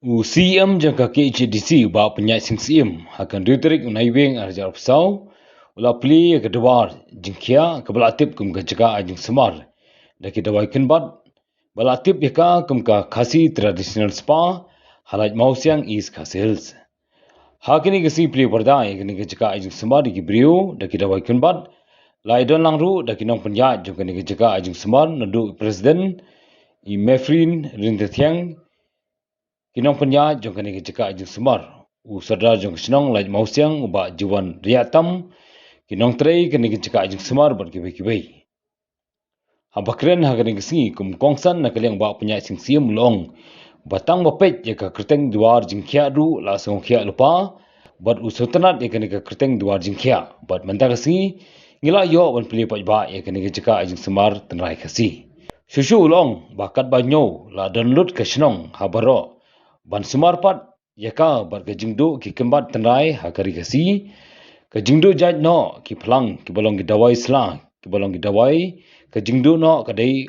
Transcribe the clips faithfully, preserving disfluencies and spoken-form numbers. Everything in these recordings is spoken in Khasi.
U C M jong ka K H A D C, Bah Pynïaid Sing Syiem, ha ka hynriew tarik u Naiwieng ar hajar arphew saw, u la plie ïa ka duar jingkhiah kaba la tip kum ka jaka ai jingsumar da ki dawai kynbat, ba la tip ïa ka kum ka Khasi Traditional Spa, ha Laitmawsiang, East Khasi Hills. Ha kane ka sngi plie pyrda ïa kane ka jaka ai jingsumar da ki briew da ki dawai kynbat, la ïadon lang ruh da ki nongpynïaid jong kane ka jaka ai jingsumar, naduh i President, i Mefrin Ryntathiang, ki nongpynïaid jong kane ka jaka ai jingsumar, u Sordar jong ka shnong Laitmawsiang, u Bah Jiwan Riahtam, ki nongtrei kane ka jaka ai jingsumar bad kiwei kiwei. Haba kren ha kane ka sngi kum u kongsan na ka liang u Bah Pynïaid Sing Syiem u la ong ba tang ba peit ïa ka kyrteng duar jingkhiah ruh la sngewkhiah lypa, bad u sngewtynnat ïa kane ka kyrteng duar jingkhiah, bad mynta ka sngi ngi la ïoh ban plie paidbah ïa kane ka jaka ai jingsumar tynrai Khasi. Shuh shuh u la ong ba katba ñiew la don lut ka shnong ha baroh ban sumar pat ïa ka bad ka jingduh ki kynbat tynrai ha ka ri Khasi, ka jingduh jait noh ki phlang kiba long ki dawai sla, kiba long ki dawai, ka jingduh noh ka dei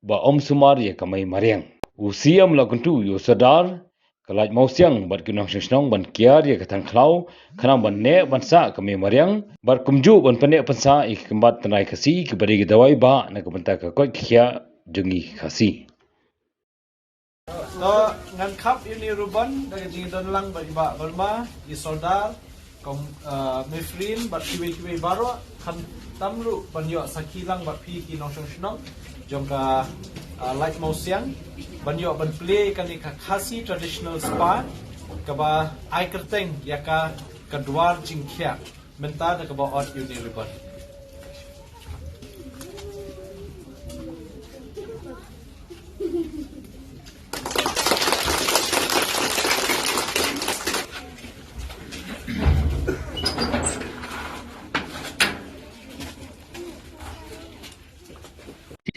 ba ym sumar ïa ka mei mariang. U C M la kyntu ïa u Sordar ka Laitmawsiang bad ki nongshong shnong ban kiar ïa ka thang khlaw, khnang ban neh ban sah ka mei mariang, bad kumjuh ban pynneh pynsah ïa ki kynbat tynrai Khasi kiba dei ki dawai bah na ka bynta ka koit ka khiah jong ngi ki Khasi. To, ngan khap ïa une u ribbon da ka jingdon lang bad i Bah Verma, i Sordar, kong, ah, Mefrin bad kiwei kiwei baroh, khamtam ruh ban ïoh sakhi lang bad phi ki nongshong shnong jong ka, ah, Laitmawsiang, ban ïoh ban plie kane ka Khasi Traditional Spa kaba ai kyrteng ïa ka, ka duar jingkhiah. Mynta da kaba ot ïa une u ribbon.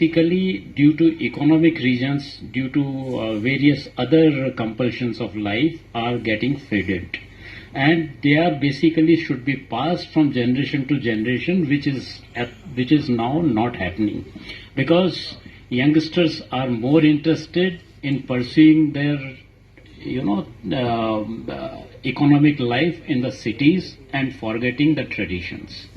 Basically, due to economic reasons, due to, uh, various other compulsions of life, are getting faded. And they are basically should be passed from generation to generation, which is ap-, which is now not happening, because youngsters are more interested in pursuing their, you know, um, uh, economic life in the cities and forgetting the traditions.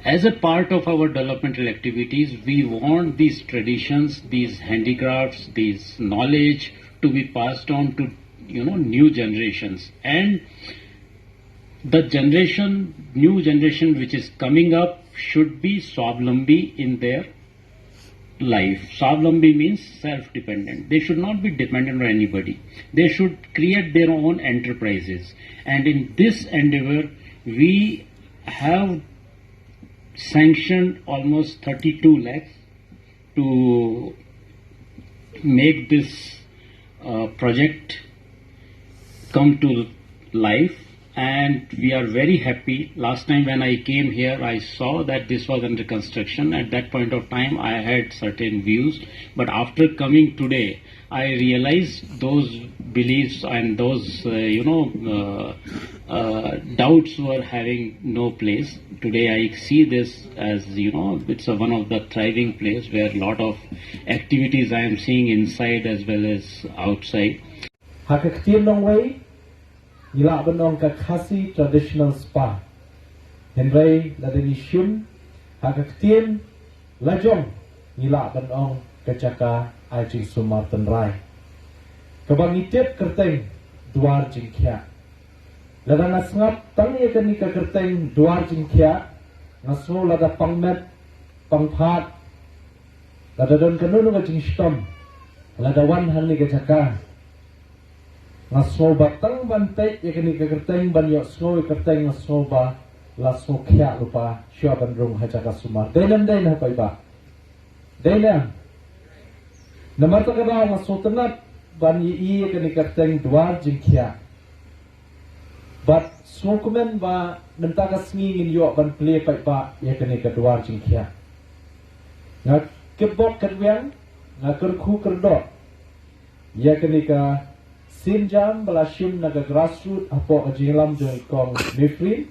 As a part of our developmental activities, we want these traditions, these handicrafts, these knowledge to be passed on to, you know, new generations. And the generation, new generation which is coming up should be swavlambi in their life. Swavlambi means self-dependent. They should not be dependent on anybody. They should create their own enterprises. And in this endeavor, we have sanctioned almost thirty-two lakhs to make this, uh, project come to life, and we are very happy. Last time when I came here, I saw that this was under construction. At that point of time, I had certain views, but after coming today, I realized those beliefs and those, uh, you know, uh, uh, doubts were having no place. Today, I see this as, you know, it's a, one of the thriving place where a lot of activities I am seeing inside as well as outside. Ha ka ktien nongwei, ngi lah ban ong ka Khasi Traditional Spa. Hynrei lada ngi shim ha ka ktien lajong, ngi lah ban ong ka jaka ai jingsumar tynrai, kaba ngi tip kyrteng duar jingkhiah. Lada nga sngap tang ïa kane ka kyrteng duar jingkhiah, nga sngew lada pang met, pang phad, lada don kano kano ka jingshitom, lada wan hangne ka jaka, nga sngew ba tang ban peit ïa kane ka kyrteng, ban ïohsngew ïa ka kyrteng, nga sngew ba la sngewkhiah lypa shuwa ban rung ha jaka sumar. Dei ne ym dei, na paidbah? Dei ne ym? Namar kata ka daw nga sngewtynnat ban ïohi ïa kane ka kyrteng duar jingkhiah. Bad sngewkmen ba mynta ka sngi ngin ïoh ban plie paidbah ïa kane ka duar jingkhiah. Nga kitbok kitwiang, nga kyrkhu kyrdoh ïa kane ka sienjam ba la shim na ka grassroot hapoh ka jingïalam jong i kong Mefrin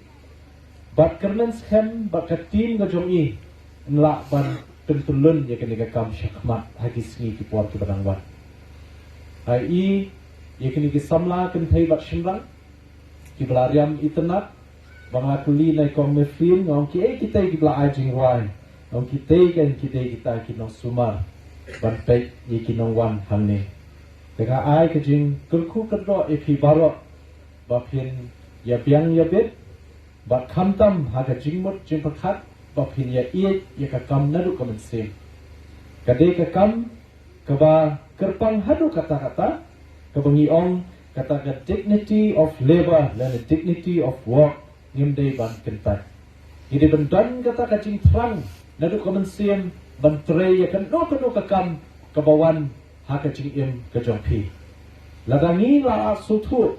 bad kyrmen skhem bad ka team ka jong i, yn lah ban pyntyllun ïa kane ka kam shakhmat ha ki sngi ki por kiba dang wan. Ha i Ïa kine ki samla kynthei bad shynrang kiba la riam itynnad, ba nga la kylli na i kong Mefrin, nga ong kiei kitei kiba la ai jingrwai. Nga ong kitei kan kitei kita ki nongsumar ban peit ïa ki nongwan hangne. Te nga ai ka jingkyrkhu kyrdoh ïa phi baroh ba phin ïa biang ïa bit bad khamtam ha ka jingmut jingpyrkhat ba phin ïa ïeit ïa ka kam naduh ka mynsiem. Ka dei ka kam kaba kyrpang haduh katta katta, kaba ngi ong kata ka dignity of labor lane dignity of work ngim dei ban kyntait. Ngi dei ban don kata ka jingthrang naduh ka mynsiem ban trei ïa kano kano ka kam kaba wan ha ka jingim ka jong phi. Lada ngi la sngewthuh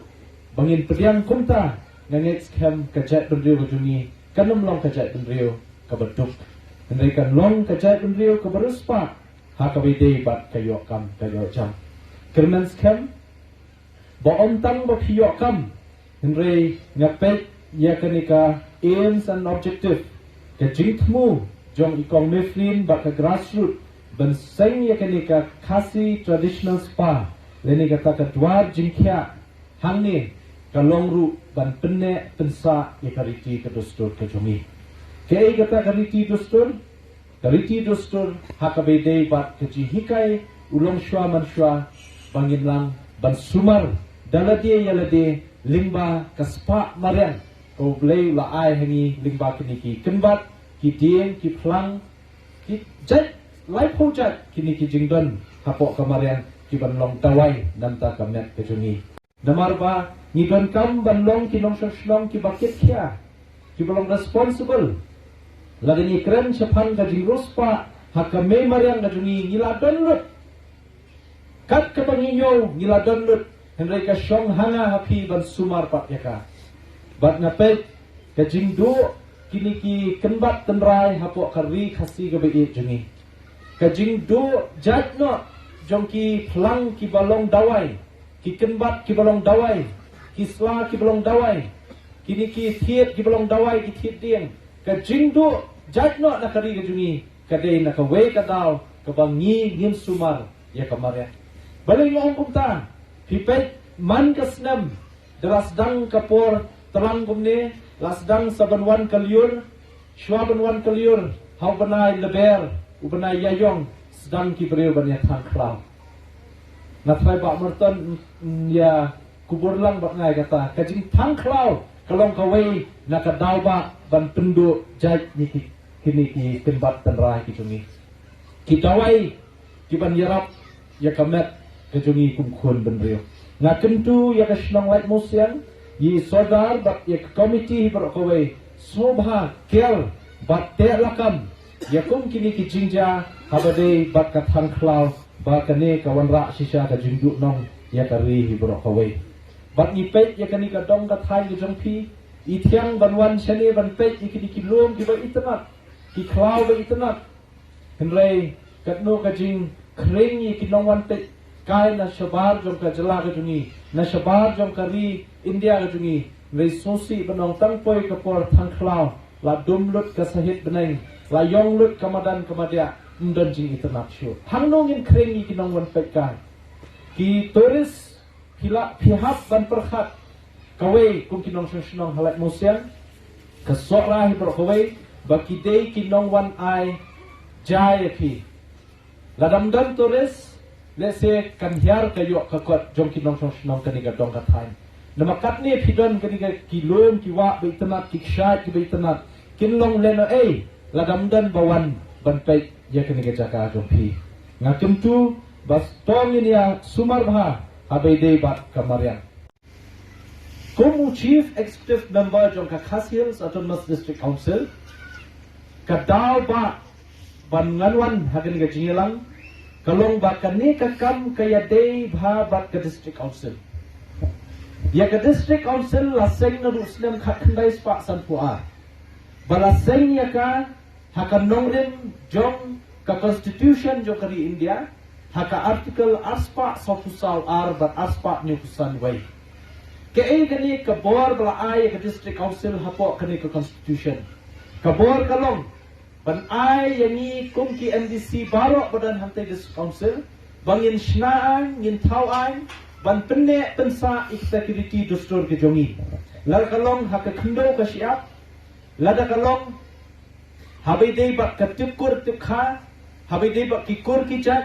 ba ngin pdiang kumta, nga ngeit skhem ka jaitbynriew ka jong ngi kan ym long ka jaitbynriew kaba duk, hynrei kan long ka jaitbynriew kaba riewspah ha kaba ïadei bad ka ïoh kam ka ïoh jam. Kyrmen skhem ba ym tang ba phi ïoh kam, hynrei nga peit ïa kane ka aims and objective, ka jingthmu jong i kong Mefrin bad ka grassroot ban seng ïa kane ka Khasi Traditional Spa lane kata ka dwar jingkhiah hangne, ka long ruh ban pynneh pynsah ïa ka riti ka dustur ka jong ngi. Kaei kata ka riti dustur? Ka riti dustur ha kaba ïadei bad ka jinghikai u longshuwa mansuwa ba ngin nang ban sumar da lade ïa lade lyngba ka spah mariang ka U Blei u la ai ha ngi lyngba kine ki kynbat, ki dieng, ki phlang, ki jait, laiphew jait kine ki jingdon hapoh ka mariang ki ban long dawai na bynta ka met ka jong ngi. Namar ba ngi donkam ban long ki nongshong shnong kiba kitkhia, kiba long responsible. Lada ngi kren shaphang ka jingriewspah ha ka mei mariang ka jong ngi, ngi la don lut. Kat kaba ngi ñiew ngi la don lut, hynrei ka shong ha nga ha phi ban sumar pat ïa ka. Bad nga peit ka jingduh kine ki kynbat tynrai hapoh ka ri Khasi kaba ïeit jong ngi. Ka jingduh jait noh jong ki phlang kiba long dawai, ki kynbat kiba long dawai, ki sla kiba long dawai, kine ki thied kiba long dawai, ki thied dieng. Ka jingduh jait noh na ka ri ka jong ngi ka dei na kawei ka daw kaba ngi ngin sumar ïa ka mariang. Balei nga ong kumta? Phi peit man ka snem da la sdang ka por tlang kumne, la sdang sa ban wan ka lyiur, shuwa ban wan ka lyiur ha u bnai Lber, u bnai Ïaïong, sdang ki briew ban ïa thang khlaw. Nga tharai Bah Merton, mm, ïa kubur lang bad nga ïa kata. Ka jingthang khlaw ka long kawei na ka daw ba ban pynduh jait ïa ki, kine ki kynbat tynrai ki jong ngi. Ki dawai ki ban ïarap ïa ka met ka jong ngi kum khun bynriew. Nga kyntu ïa ka shnong Laitmusiang, ïa i sordar bad ïa ka komiti hi baroh kawei, sngewbha ker bad teh lakam ïa kum kine ki jingjia haba dei bad ka thang khlaw, ba kane ka wanrah shisha ka jingduhnong ïa ka ri hi baroh kawei. Bad ngi peit ïa kane ka dong ka thaiñ ka jong phi, i thiang ban wan shane ban peit ïa kine ki lum kiba itynnad, ki khlaw ba itynnad. Hynrei katno ka jingkhring ïa ki nongwan peit kai na shabar jong ka jylla ka jong ngi, na shabar jong ka ri India ka jong ngi. Hynrei sngewsih ban ong tang poi ka por thang khlaw, la dum lut ka sahit bneng, la ïong lut ka madan ka madiah, ym don jingitynnad shuh. Hangno ngin khring ïa ki nongwan peit kai? Ki tourist, phi lah, phi hap ban pyrkhat kawei kum ki nongshong shnong ha Laitmusiang, ka Sohra hi baroh kawei, ba ki dei ki nongwan ai jia ïa phi. Lada ym don tourist, lehse kan hiar ka ïoh ka kot jong ki nongshong shnong kane ka dong ka thaiñ. Namar katne phi don kane ka, ki lum ki wah ba itynnad, ki kshaid kiba itynnad, kin long lehnohei lada ym don ba wan ban peit ïa kane ka jaka jong phi. Nga kyntu ba to ngin ïa sumar bha haba ïadei bad ka mariang. Kum u Chief Executive Member jong ka Khasi Hills Autonomous District Council, ka daw ba ban ngan wan ha kane ka jingïalang ka long ba kane ka kam ka ïadei bha bad ka District Council. Ïa ka District Council la seng naduh snem khatkhyndai spah sanphew ar. Ba la seng ïa ka ha ka nongrim jong ka Constitution jong ka ri India, ha ka Article arspah sawphew saw ar bad arspah hynñiewphew san wei. Kaei kane ka bor ba la ai ïa ka District Council hapoh kane ka Constitution? Ka bor ka long ban ai ïa ngi kum ki M D C baroh ba don hangtei District Council, ba ngin shna aiñ, ngin thaw aiñ, ban pynneh pynsah ïa kita ki riti dustur ki jong ngi. Lada ka long ha ka khyndew ka shyiap, lada ka long haba ïadei bad ka tip kur tip kha, haba ïadei bad ki kur ki jait,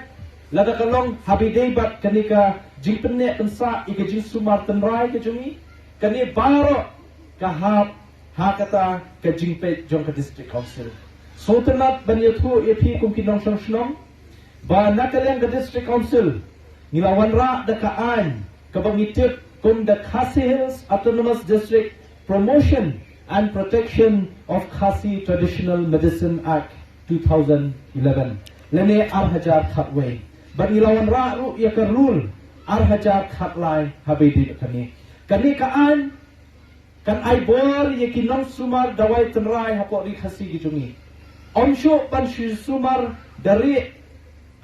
lada ka long haba ïadei bad kane ka jingpynneh pynsah ïa ka jingsumar tynrai ka jong ngi, kane baroh ka hap ha kata ka jingpeit jong ka District Council. Sngewtynnat ban ïathuh ïa phi kum ki nongshong shnong ba na ka liang ka District Council ngi la wanrah da ka aiñ kaba ngi tip kum the Khasi Hills Autonomous District Promotion and Protection of Khasi Traditional Medicine Act two thousand eleven, lane ar hajar khatwei. Bad ngi la wanrah ruh ïa ka rule ar hajar khatlai haba ïadei bad kane. Kane ka aiñ kan ai bor ïa ki nongsumar dawai tynrai hapoh Ri Khasi ki jong ngi. Ym shuh ban shu sumar da rieh,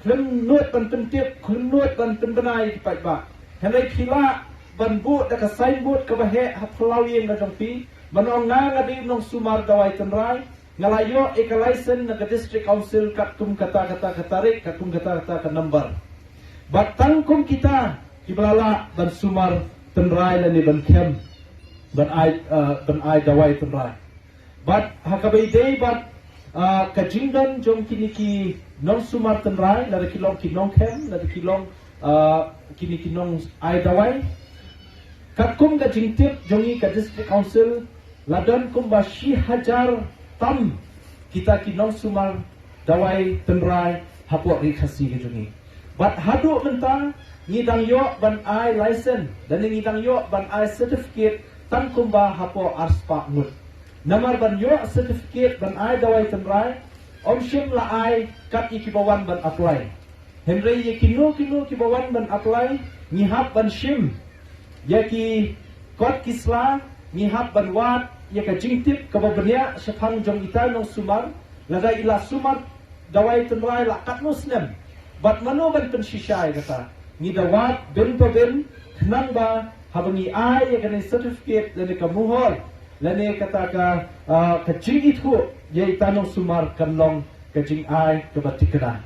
khlem nud ban pyntip, khlem nud ban pynbna ïa ki paidbah. Hynrei phi lah ban buh da ka signboard kaba heh ha phyllaw ïing ka jong phi ban ong, nga nga dei nongsumar dawai tynrai, nga la ïoh ïa ka license na ka District Council katkum kata kata ka tarik, katkum kata kata ka number. Bad tang kum kita kiba la lah ban sumar tynrai lane ban khem, ban ai, ah, ban ai dawai tynrai. Bad ha kaba ïadei bad, ah, ka jingdon jong kine ki nongsumar tynrai, lada ki long ki nongkhem, lada ki long, ah, kine ki nongai dawai. Katkum ka jingtip jong ngi ka District Council, la don kumba shi hajar tam kita ki nongsumar dawai tynrai hapoh Ri Khasi ka jong ngi. Bad haduh mynta ngi dang ïoh ban ai license, lane ngi dang ïoh ban ai certificate tang kumba hapoh arspah ngut. Namar ban ïoh certificate ban ai dawai tynrai, ym shym la ai kat ïa kiba wan ban apply. Hynrei ïa kino kino kiba wan ban apply, ngi hap ban shim ïa ki kot ki sla, ngi hap ban wad ïa ka jingtip kaba bniah shaphang jong ita i nongsumar, lada i la sumar dawai tynrai la katno snem, bad mano ban pynshisha ïa kata. Ngi da wad bin pa bin, khnang ba haba ngi ai ïa kane certificate lane ka muhor, lane kata ka, ah, ka jingithuh ïa ita i nongsumar kan long ka jingai kaba thikna.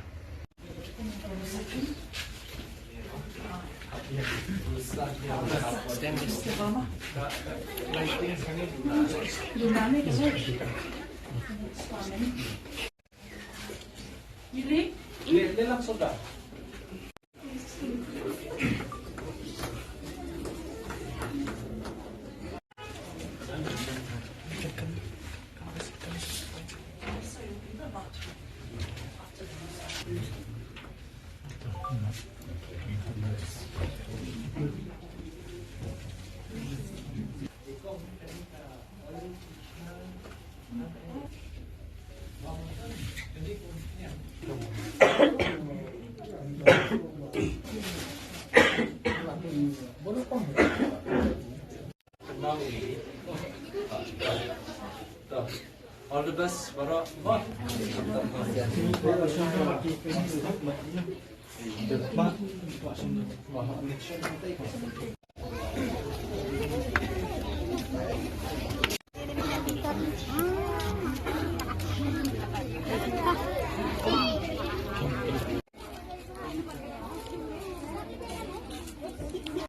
All the best, baroh.